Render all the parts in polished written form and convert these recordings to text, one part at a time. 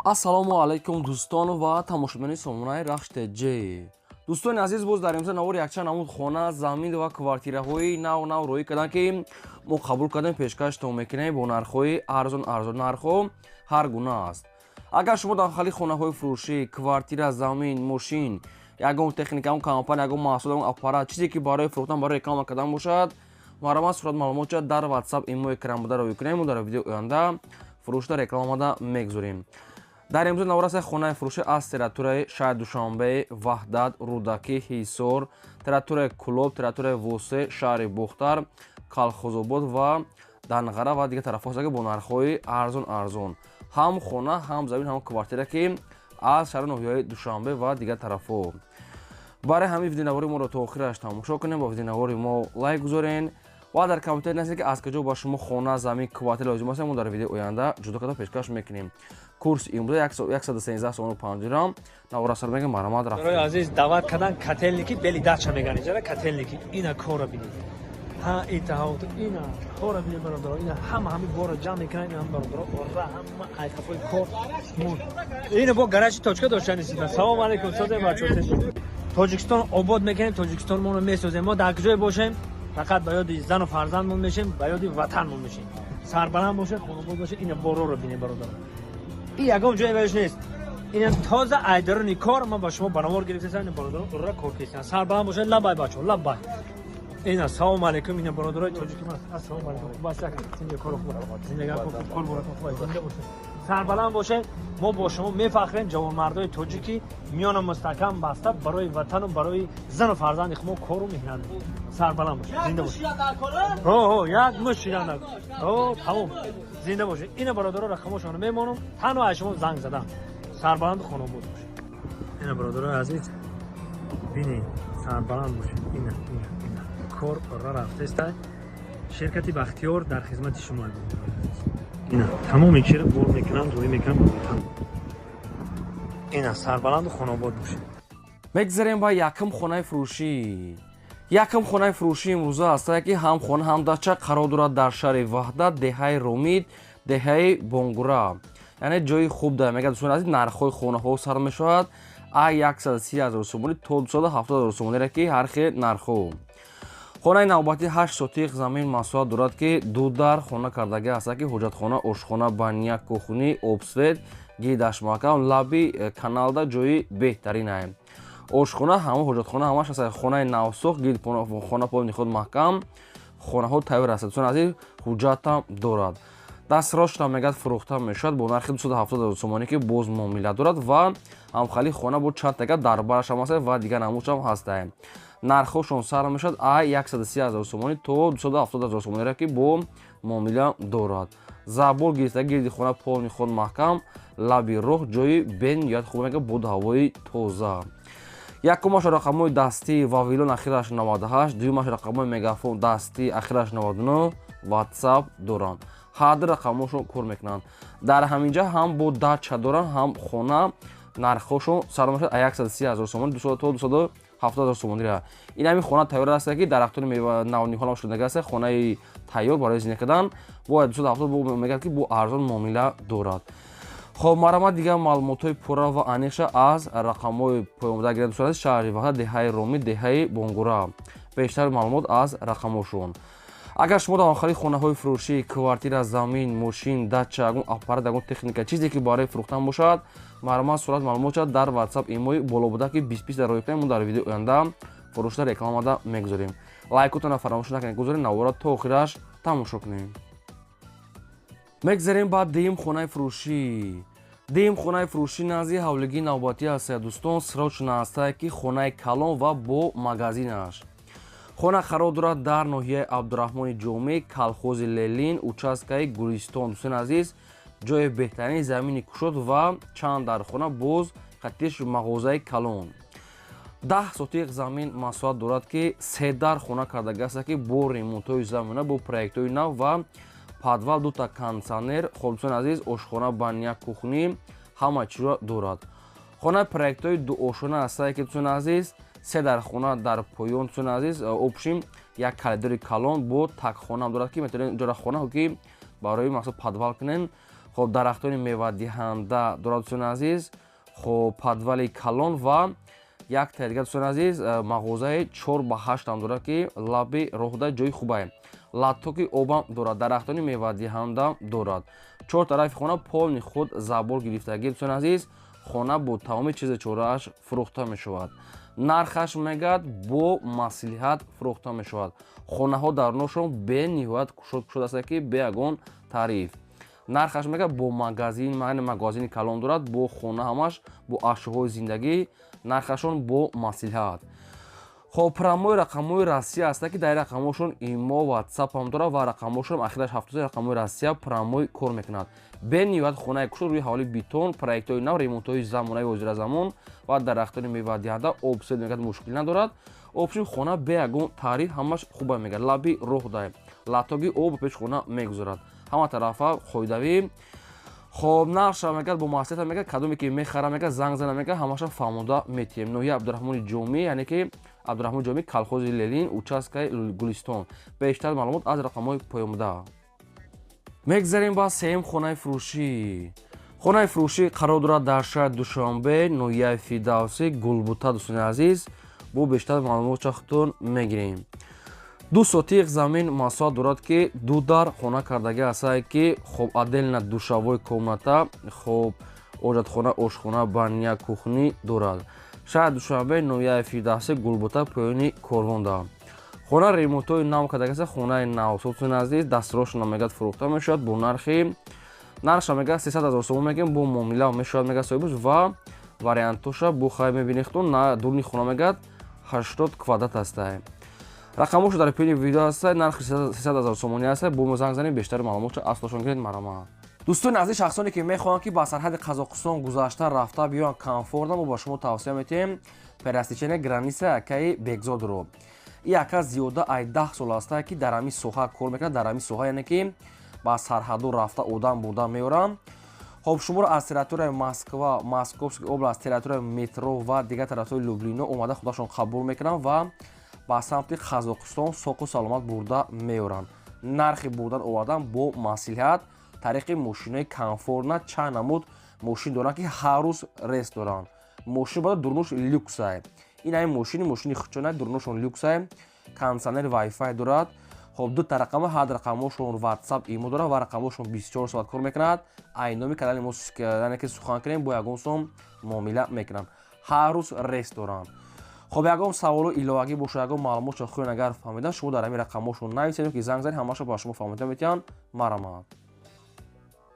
Ассалому алайкум, дӯстон ва тамошобинони сомонаи Рахш ТЖ. Дӯстони азиз, боз дар имрӯза навори якчанд намуд хона, замин ва квартираҳои нав нав роӣ карданд, ки мо қабул кардем, пешкаштон мекунем бо нархҳои арзон арзон. Нархҳо ҳар гуна аст. Агар шумо дар хали хонаҳои фурӯшӣ, квартира, замин, мошин, ягон техника, ягон компания, ягон маҳсул, ягон аппарат, чизе ки барои фурӯхтан, барои реклама кардан бошад, марҳамат, сурат, маълумотча дар WhatsApp, имо, экран буда роӣ кунем. Мо дар видеои оянда фурӯшда, рекламада мегузорем. Дар имрӯза навораста хонаи фурӯшӣ аз территорияи шаҳри Душанбе, Ваҳдат, Рӯдакӣ, Ҳисор, территорияи Кӯлоб, территорияи Восе, шаҳри Бохтар, Калхозобод ва Данғара ва дигар тарафҳо ки бо нархҳои арзон арзон, ҳам хона, ҳам замин, ҳам квартира, ки аз шаҳри ноҳияҳои Душанбе ва дигар тарафҳо. Барои ҳамин видеонавори моро то охираш тамошо кунем, ба видеонавори мо лайк гузорен ва дар комментарий нависед, ки аз куҷо ба шумо хона, замин, квартира лозим аст. Мо дар видеои оянда ҷудо карда пешкаш мекунем. Курс имрӯза 113 сомону 5 дирам. Наворасар мегам, марҳамат. Рафт азиз, даъват кардан Котельники, Белый дача меган иҷара Котельники. Ина кора бинед, ҳа, итаҳот, ина кора бинед, бародаро. Ина ҳама ҳами бора ҷамъ мекунан. Ина бародаро, ора ҳама айқафои кор. Ина бо гаражи точка доштани. Салом алейкум, созе бачо. Тоҷикистон обод мекунем, Тоҷикистон моро месозем. Мо дар куҷое бошем, фақат ба ёди зану фарзандмон мешем, ба ёди ватанмон мешем. Сарбаланд бошед, хонобод бошед. Ина бороро бинед, бародаро. И ягон ҷое ваш нест. Ина тоза айдарони кор ман ба шумо баровар гирифтасам. Ина бародаро, ура, кор кестан. Сарбаланд бошед. Лабай, бачо, лабай. Ина, салом алейкум. Ина бародарои тоҷики ман, ассалому алейкум. Хуб аст, зинда, кор хуб, зиндага хуб, кор хуб, зинда бошед, сарбаланд бошед. Мо бо шумо мефахрем. Ҷавонмардои тоҷикӣ миёна мустаҳкам баста, барои ватану барои зану фарзанди хумо кору меҳнат. Сарбаланд бошед, зинда бошед. Ҳо, як муш шидан, тамом. Зинда бошед. Ина бародаро, рақамошонро мемонам, танҳо аз шумо занг задам. Сарбаланду хонобод бошед. Ина, бародарои азиз, бинед, сарбаланд бошед. Ина, ина, ина кор ора рафтеста. Ширкати Бахтиёр дар хизмати шумо. Ина тамоми чиро бор мекунам, рӯй мекунам ба ватан. Ина, сарбаланду хонобод бошед. Мегзарем ба якум хонаи фурӯшӣ. Якум хонаи фурӯшӣ имрӯза ҳастае, ки ҳам хона, ҳам дача қарор дорад дар шаҳри Ваҳдат, деҳаи Ромид, деҳаи Бонгура, яъне ҷои хуб да мегӯяд. Дӯстони азиз, нархҳои хонаҳо сар мешавад а 130 ҳазор сомонӣ то 270 ҳазор сомонире, ки ҳар хел нархҳо. Хонаи навбатӣ 8 сотиқ замин масоҳат дорад, ки ду дар хона кардагӣ ҳаста, ки ҳоҷатхона, ошхона, баня, кухни, обсвет, гидаш маҳкам, лаби каналда, ҷои беҳтаринае. Ошхона ҳама, ҳоҷатхона ҳамаш аст. Хонаи навсохт, гид хона полни худ маҳкам, хонаҳо тайёр аст. Дӯстони азиз, ҳуҷҷатам дорад. Дастрочно мегӯяд, фурӯхта мешавад бо нархи 270 ҳазор сомонӣ, ки боз муомила дорад. Ва ҳамхали хона бо чанд тага дар барашам ҳаст ва дигар намудшам ҳастае. Нархҳошон сар мешавад а 130 ҳазор сомонӣ то 270 ҳазор сомониро, ки бо муомила дорад. Забор гирифта, гирди хона полни худ маҳкам, лаби роҳ, ҷои бениҳоят хуб, мега, боду ҳавои тоза. Якумаш рақамҳои дастии Вавилон, ахираш 98, дуюмаш рақамҳои Мегафон дастӣ, ахираш 99, WhatsApp доранд. Ҳарду рақамҳошон кор мекунанд. Дар ҳаминҷа ҳам бо дача доранд, ҳам хона. Нархҳошон сар мешавад а 130 ҳазор сомонӣ то 270 ҳазор сомонира. Ин ҳамин хона тайёр аст, ки дарахтони мева навниҳолам шудаги аст. Хонаи тайёр барои зинда кардан бояд 270 мегӯяд, ки бо арзон муомила дорад. Хоб, марҳамат, дигар маълумотҳои пурра ва аниқша аз рақамҳои поёнбуда гиред. Дӯстон, шаҳри Ваҳдат, деҳаи Ромӣ, деҳаи Бонгура. Бештар маълумот аз рақамҳошон. Агар шумо дар охари хонаҳои фурӯшӣ, квартира, замин, мошин, дача, ягон аппарат, ягон техника, чизе ки барои фурӯхтан бошад, марҳамат, сурат, маълумот дар WhatsApp, имои боло буда, ки 20 дар рои кунем. Мо дар видеои оянда фурӯшда, рекламада мегузорем. Лайкотонро фаромӯш накунед, гузоред, навора то охираш тамошо кунем. Мегзарем ба дуюм хонаи фурӯшӣ. Дуюм хонаи фурӯшӣ назди ҳавлигии навбатӣ ҳастая. Дӯстон, срочно ҳастае, ки хонаи калон ва бо магазинаш. Хона қарор дорад дар ноҳияи Абдураҳмони Ҷомӣ, колхози Ленин, участкаи Гулистон. Дӯстони азиз, ҷои беҳтарини замини кушод ва чанд дар хона, боз қатиш мағозаи калон. 10 сотиқ замин масоҳат дорад, ки се дар хона кардаги аст, ки бо ремонтҳои замона, бо проектҳои нав ва подвал, дута кондитсионер. Хоб, дӯстони азиз, ошхона, баня, кухни, ҳама чизро дорад. Хона проектҳои дуошона ҳастае, ки, дӯстони азиз, се дар хона дар поён. Дӯстони азиз, общем, як коридори калон бо такхонаам дорад, ки метавонед инҷора хона ки барои мақсад подвал кунен. Хоб, дарахтони мевадиҳанда дорад, дӯстони азиз. Хоб, подвали калон ва як таи дигар, дӯстони азиз, мағозаи 4 ба 8 ҳам дорад, ки лаби роҳда ҷои хубае. Лотоки обам дорад, дарахтони мевадиҳанда дорад. Чор тарафи хона полный худ забор гирифтагӣ, дӯстони азиз. Хона бо тамоми чизи чорааш фурӯхта мешавад. Нархаш, мегӯяд, бо маслиҳат фурӯхта мешавад. Хонаҳо даруношон бениҳоят кушод кушод аст, ки бе ягон тариф. Нархаш, мегӯяд, бо магазин, магазини калон дорад, бо хона, ҳамаш бо ашёҳои зиндагӣ. Нархашон бо маслиҳат. Хоб, прямой рақамҳои Россия аста, ки дар рақамҳошон имо, ватсапам дорад ва рақамҳошон ахираш 70 рақамҳои Россия прямой кор мекунад. Бениҳоят хонаи кушод, рӯи ҳаволи бетон, проектҳои нав, ремонтҳои замонави ҳозиразамон ва дарахтони мевадиҳанда. Об, свет, мегӯяд, мушкил надорад. Общем, хона бе ягон таъриф ҳамаш хуба, мегӯяд. Лаби роҳ даем, лотоки об пеш хона мегузарад, ҳама тарафа қоидавӣ. Хоб, нархша, мегӯяд, бо маслиҳата. Мегӯяд, кадоме ки мехара, мегӯяд, занг зана, мегӯяд, ҳамаша фаҳмода метиҳем. Ноҳияи Абдураҳмони Ҷомӣ, яъне ки Абдураҳмони Ҷомӣ, колхози Ленин, участкаи Гулистон. Бештар маълумот аз рақамҳои поёнбуда. Мегзарем ба сеюм хонаи фурӯшӣ. Хонаи фурӯшӣ қарор дорад дар шаҳри Душанбе, ноҳияи Фирдавсӣ, Гулбута. Дӯстони азиз, бо бештар маълумотша худтон мегирем. 2 сотих замин масоҳат дорад, ки ду дар хона кардагӣ ҳастае, ки хоб, отдельно душевой комната, хоб, ҳоҷатхона, ошхона, баня, кухня дорад. Шаҳри Душанбе, ноҳияи Фирдавсӣ, Гулбута, поёни корвонда. Хона ремонтҳои нав кардагӣ аст, хонаи нав. Дӯстони азиз, дастрошона, мегӯяд, фурӯхта мешавад бо нархи, нархша, мегӯяд, 300 000 сомон мегӯем, бо муомила мешавад, мегӯяд соҳибаш, ва вариантоша бо хай мебинед худтон. Дуруни хона, мегӯяд, 80 квадрат ҳастае. Рақамҳошо дар поёни видео ҳаста. Нархи 300 000 сомонӣ ҳаста. Бо мо занг занед, бештари маълумотшо аз худашон гиред. Марҳамат. Дӯстони азиз, шахсоне ки мехоҳанд, ки ба сарҳади Қазоқистон гузашта рафта биёянд комфортно, мо ба шумо тавсия метиҳем пересечение граница акаи Бекзодро. И ака зиёда ай 10 сол ҳаста, ки дар ҳамин соҳа кор мекунад, дар ҳамин соҳа, яъне ки ба сарҳадо рафта одам бурда меорам. Хоб, шуморо аз территорияи Москва, Московский област, территорияи метро ва дигар тарафҳои Люблино омада худашон қабул мекунанд ва ба самти Қазоқистон соқу саломат бурда меоранд. Нархи бурдан овардан бо маслиҳат, тариқи мошинои комфортно. Чанд намуд мошин доранд, ки ҳар рӯз рейс доранд. Мошин бада дурнуш люксай. Ин ҳамин мошини, мошини хучона, дурнушон люксай, кондитсионер, вайфай дорад. Хоб, дута рақама, ҳар рақамҳошон ватсап, имо дорад ва рақамҳошон 24 соат кор мекунад. Ай номи канали мо, яъне ки сухан кунем, бо ягон сом муомила мекунанд. Ҳар рӯз рейс доранд. Хоб, ягон саволу иловагӣ бошад, ягон маълумотшо хоҳед агар фаҳмидан, шумо дар ҳамин рақамҳошон нависед ки занг занед, ҳамаашо ба шумо фаҳмида метиҳанд. Марҳамат.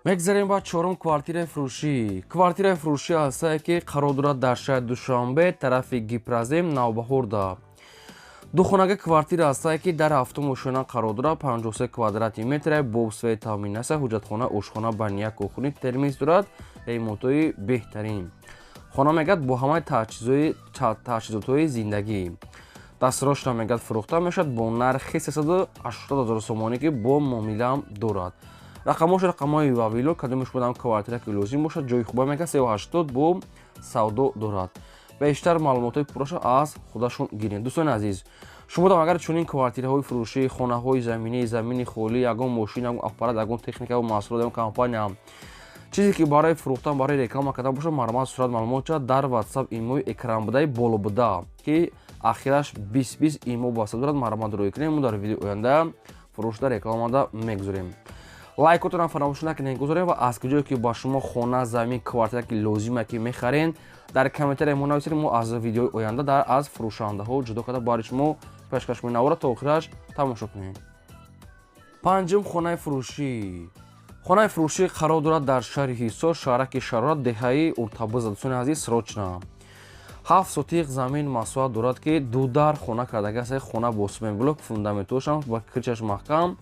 Мегзарем ба чорум квартираи фурӯшӣ. Квартираи фурӯшӣ ҳастае, ки қарор дорад дар шаҳри Душанбе, тарафи Гипрозем, Навбаҳорда. Духонага квартира ҳастае, ки дар ҳафтум ошёна қарор дорад, 53 квадрати метре, бо свет таъмин аста, ҳуҷҷатхона, ошхона, баня, кухня, термис дорад, ремонтҳои беҳтарин. Хона, мегӯяд, бо ҳамаи таҷҳизотҳои зиндагӣ. Дастрошна, мегӯяд, фурӯхта мешавад бо нархи 380 000 сомонӣ, ки бо муомилаам дорад. Рақамҳош рақамҳои вавило. Кадомеш будам квартира ки лозим бошад, ҷои хуба, мегӯяд, 380 бо савдо дорад. Бештар маълумотҳои пурраша аз худашон гиред. Дӯстони азиз, шумо дам агар чунин квартираҳои фурӯшӣ, хонаҳои заминӣ, замини холӣ, ягон мошин, ягон аппарат, ягон техника ва маҳсулот, ягон компания, чизе ки барои фурӯхтан, барои реклама кардан бошад, марҳамат, сурат, маълумотча дар ватсап, имои экран будаи боло буда, ки ахираш 20 20 имо ватсап дорад, марҳамат, рӯй кунем. Мо дар видеои оянда фурӯшда рекламада мегузорем. Лайкотонам фаромӯш накунед, гузорем. Ва аз куҷое ки ба шумо хона, замин, квартира ки лозима, ки мехарен, дар комментария мо нависед. Мо аз видеои оянда дар аз фурӯшандаҳо ҷудо карда барои шумо пешкаш кунем. Навора то охираш тамошо кунед. Панҷум хонаи фурӯшӣ. Хонаи фурӯшӣ қарор дорад дар шаҳри Ҳисор, шаҳраки Шарорат, деҳаи Уртабуза. Дӯстони азиз, срочно. 7 сотиқ замин масоҳат дорад, ки ду дар хона кардаги аст. Хона бо блок, фундаментошам ба кирчаш маҳкам,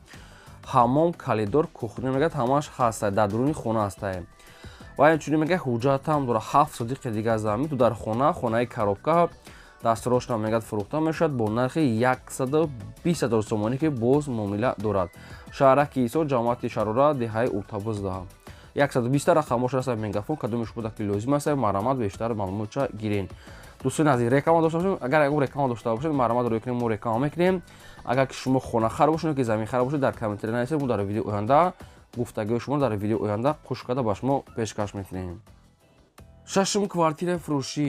ҳаммом, коридор, кухня, мегӯяд, ҳамааш ҳаста, дар дуруни хона ҳастае. Ва инчунин, мегӯяд, ҳуҷҷатам дорад. 7 сотиқи дигар замин, ду дар хона, хонаи коробка, дастрошна, мегӯяд, фурӯхта мешавад бо нархи 120 000 сомонӣ, ки боз муомила дорад. Шаҳраки Ҳисор, ҷамоати Шарора, деҳаи Уртабузда. 120 рақамош аст, Мегафон. Кадомеш буда ки лозим аст, марҳамат, бештар маълумотча гирен. Дӯстони азиз, реклама дошта бошед, агар ягон реклама дошта бошед, марҳамат, рӯй кунем, мо реклама мекунем. Агар ки шумо хонахар бошед ки заминхар бошед, дар комментария нависед, мо дар видеои оянда Гуфтагиҳои шумо дар видеои оянда қуш карда ба шумо пешкаш мекунем. Шашум квартираи фурӯшӣ.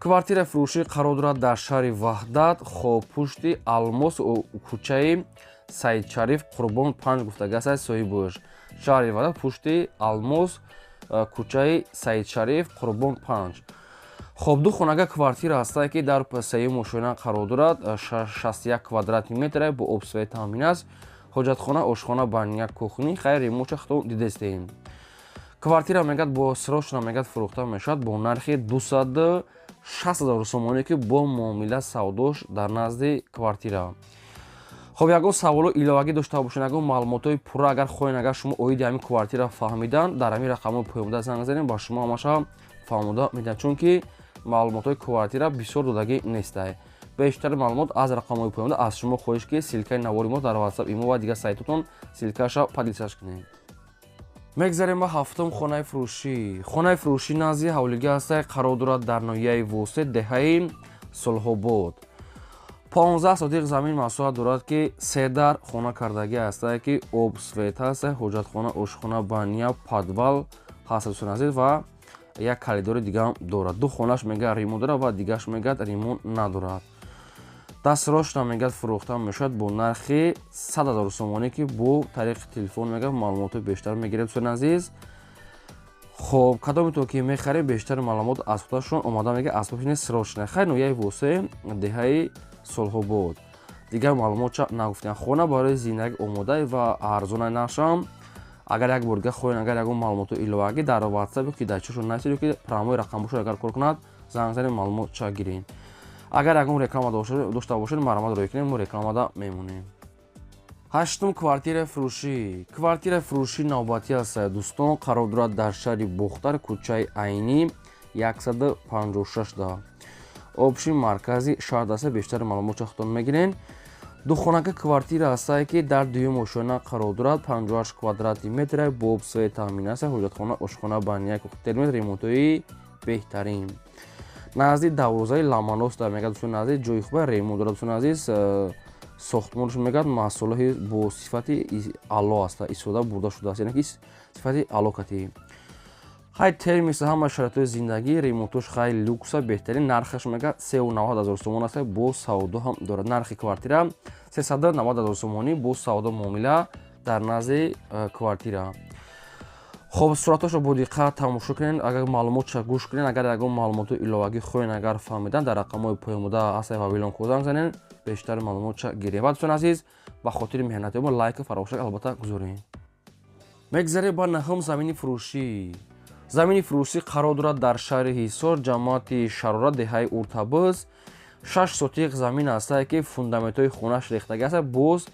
Квартираи фурӯшӣ қарор дорад дар шаҳри Ваҳдат, хоб, пушти Алмос, кӯчаи Саидшариф Қурбон 5 гуфтагӣ аст соҳибаш. Шаҳри Ваҳдат, пушти Алмос, кӯчаи Саидшариф Қурбон 5. Хоб, ду хонага квартира ҳастае, ки дар сеюм ошёна қарор дорад, 61 квадратный метр, бо об, свет таъмин аст, ҳоҷатхона, ошхона, баня, кухня. Хайр, ремонтша худо дидестем. Квартира мегӯяд, бо срочно мегӯяд, фурӯхта мешавад бо нархи 260 000 сомонӣ, ки бо муомила савдош дар назди квартира. Хоб, ягон саволу иловагӣ дошта бошед, ягон маълумотҳои пурра агар хоҳед, агар шумо оиди ҳамин квартира фаҳмидан, дар ҳамин рақамҳои поёнда занг занед, ба шумо ҳамаша фаҳмода медиҳанд, чунки маълумотҳои квартира бисёр додагӣ нестай. Бештари маълумот аз рақамҳои поёнда. Аз шумо хоҳиш, ки ссылкаи навори мо дар WhatsApp, имо ва дигар сайтотон ссылкаша поделиться кунед. Мегзарем ба ҳафтум хонаи фурӯшӣ. Хонаи фурӯшӣ назди ҳавлигӣ ҳастай, қарор дорад дар ноҳияи Восеъ, деҳаи Сулҳобод. 15 сотиқ замин масоҳат дорад, ки се дар хона кардагӣ ҳастае, ки об, свет ҳаста, ҳоҷатхона, ошхона, баня, подвал ҳаст, дӯстони азиз, ва як коридори дигаам дорад. Ду хонаш мегӯяд, ремонт дорад ва дигааш мегӯяд, ремонт надорад. Дастрошна мегӯяд, фурӯхта мешавад бо нархи 100 000 сомонӣ, ки бо тариқи телефон мегӯяд, маълумоти бештар мегиред, дӯстони азиз. Хоб, кадометон ки мехаред, бештари маълумот аз худашон омода мегӯяд, асбоби срочно. Хайр, ноҳияи Восеъ, деҳаи Сулҳобод. Дигар маълумотча нагуфтем. Хона барои зиндагӣ омода ва арзона нархшам. Агар як бор дига хоҳед, агар ягон маълумоти иловагӣ, дар WhatsApp ки дар чишон нависед, ки прямой рақам бошад, агар кор кунад, занг занед, маълумотча гиред. Агар ягон реклама дошта бошед, марҳамат рӯй кунед, мо рекламада мемонем. Ҳаштум квартираи фурӯшӣ. Квартираи фурӯшӣ навбатӣ аст, дӯстон, қарор дорад дар шаҳри Бохтар, кӯчаи Айнӣ 156 да, общий маркази шаҳр даста. Бештари маълумотча худтон мегирен. Духонака квартира ҳастае, ки дар дуюм ошёна қарор дорад, 58 квадратный метр, бо об, свет таъмин аст, ҳоҷатхона, ошхона, баня, термин, ремонтҳои беҳтарин. Назди дарвозаи Ламанос да мегӯяд, дӯстони азиз, ҷои хуба, ремонт дорад, дӯстони азиз. Сохтмонаш мегӯяд, маҳсулоти бо сифати аъло аст, истифода бурда шудааст, яъне ки сифати аъло катӣ. Хай, термис, ҳама шароитҳои зиндагӣ, ремонтош хай люкса, беҳтарин. Нархаш мегӯяд, 390 000 сомон аст, бо савдо ҳам дорад. Нархи квартира 390 000 сомонӣ, бо савдо муомила дар назди квартира. Хоб, суратҳошро бо диққат тамошо кунед, агар маълумотша гӯш кунед. Агар ягон маълумоти иловагӣ хоҳед, агар фаҳмидан, дар рақамҳои поёнбуда ҳастаи Вавилон занг занед, бештари маълумотша гиред. Ва дӯстони азиз, ба хотири меҳнати мо лайку фаромӯшак албатта гузоред. Мегзарем ба наҳум замини фурӯшӣ. Замини фурӯшӣ қарор дорад дар шаҳри Ҳисор, ҷамоати Шарора, деҳаи Уртабыз. 6 сотиқ замин ҳастае, ки фундаментҳои хонааш рехтагӣ аст, боз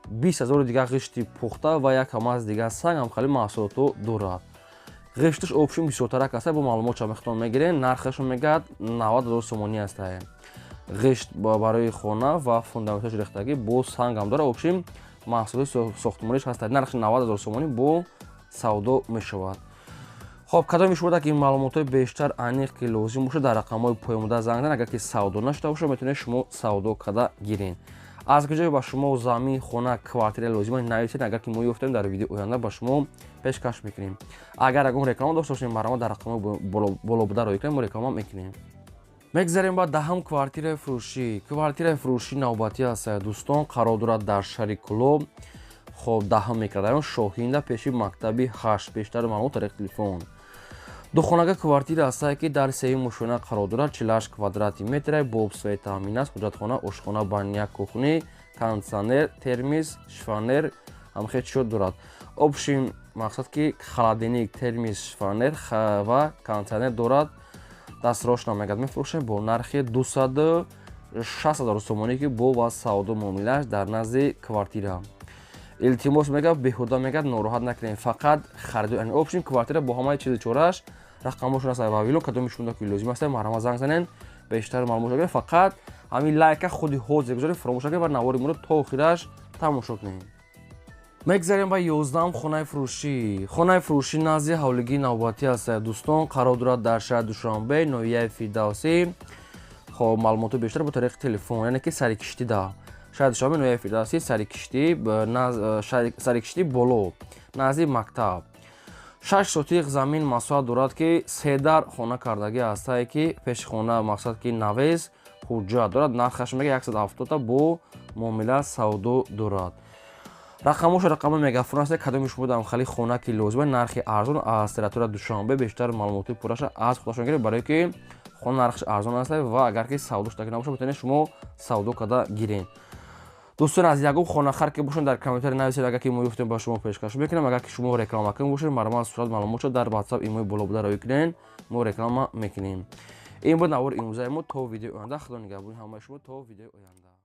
20 000 дигар ғишти пухта ва як ҳамаз дигар санг, ҳамхали маҳсулотҳо дорад. Ғишташ общем бисёртарак аста, бо маълумотша мехтон мегирем. Нархашон мегӯяд, 90 000 сомонӣ ҳастае. Ғишт барои хона ва фундаментҳош рехтагӣ, бо сангам дорад, общем маҳсулоти сохтмониш ҳаста. Нархи 90 000 сомонӣ, бо савдо мешавад. Хоб, кадоми шумо ки маълумотҳои бештар аниқ ки лозим бошад, дар рақамҳои поёнбуда занг занед. Агар ки савдо нашуда бошад, метавонед шумо савдо карда гиред. Аз куҷое ба шумо замин, хона, квартира лозима, нависед. Агар ки мо ёфтем, дар видеои оянда ба шумо пешкаш мекунем. Агар ягон реклама дошта бошем, марҳамат, дар рақамҳои боло буда рӯй кунем, мо реклама мекунем. Мегзарем ба даҳум квартираи фурӯшӣ. Квартираи фурӯшӣ навбатӣ аст, дӯстон, қарор дорад дар шаҳри Кӯлоб, хоб, даҳум микрорайон, Шоҳинда, пеши мактаби 8. Бештари маълумот тариқи телефон. Духонага квартира ҳастае, ки дар сеюм ошёна қарор дорад, 48 квадратный метр, бо об, свет таъмин аст, ҳоҷатхона, ошхона, баня, кухня, кондитсионер, термис, шифоньер, ҳамхел чизо дорад. Общем мақсад, ки холодильник, термис, шифоньер ва кондитсионер дорад. Дастрошна мегӯяд, мефурӯшем бо нархи 260 000 сомонӣ, ки бо ва савдо муомилааш дар назди квартира. Илтимос мегӯяд, беҳуда мегӯяд, нороҳат накунем, фақат хариду. Общем квартира бо ҳамаи чизи чорааш, рақамҳошон аст Вавилон. Кадоми шумо ки лозим аст, марҳамат, занг занед, бештар маълумот гиред. Фақат ҳамин лайка худи ҳозир гузоред, фаромӯш накунед ва навори моро то охираш тамошо кунед. Мегзарем ба 11-ум хонаи фурӯшӣ. Хонаи фурӯшӣ назди ҳавлигии навбатӣ аст, дӯстон, қарор дорад дар шаҳри Душанбе, ноҳияи Фирдавсӣ. Хоб, маълумоти бештар бо тариқи телефон, яъне ки сари киштида. Шаҳри Душанбе, ноҳияи Фирдавсӣ, сари киштӣ боло, назди мактаб. 6 сотиқ замин масоҳат дорад, ки се дар хона кардагӣ ҳастае, ки пеши хона мақсад ки навес ҳуҷҷат дорад. Нархаш мега 170 бо муомила савдо дорад. Рақамош рақами мегафон аст. Кадоми шумо дамхали хона ки лозима, нархи арзон аз территория Душанбе, бештар маълумоти пурраша аз худашон гиред, барое ки хона нархаш арзон аст ва агар ки савдо шуда набошад, метавонед шумо савдо карда гиред. Дӯстон, аз ягон хонахар ки бошанд, дар комментарий нависед. Агар ки мо ёфтем, ба шумо пешкаш мекунем. Агар ки шумо рекламакун бошед, марҳамат, сурат маълумотшо дар WhatsApp имои боло буда равӣ кунед, мо реклама мекунем. Ин буд навори имрӯзаи мо. То видеои оянда, Худо нигаҳбони ҳамаи шумо. То видеои оянда.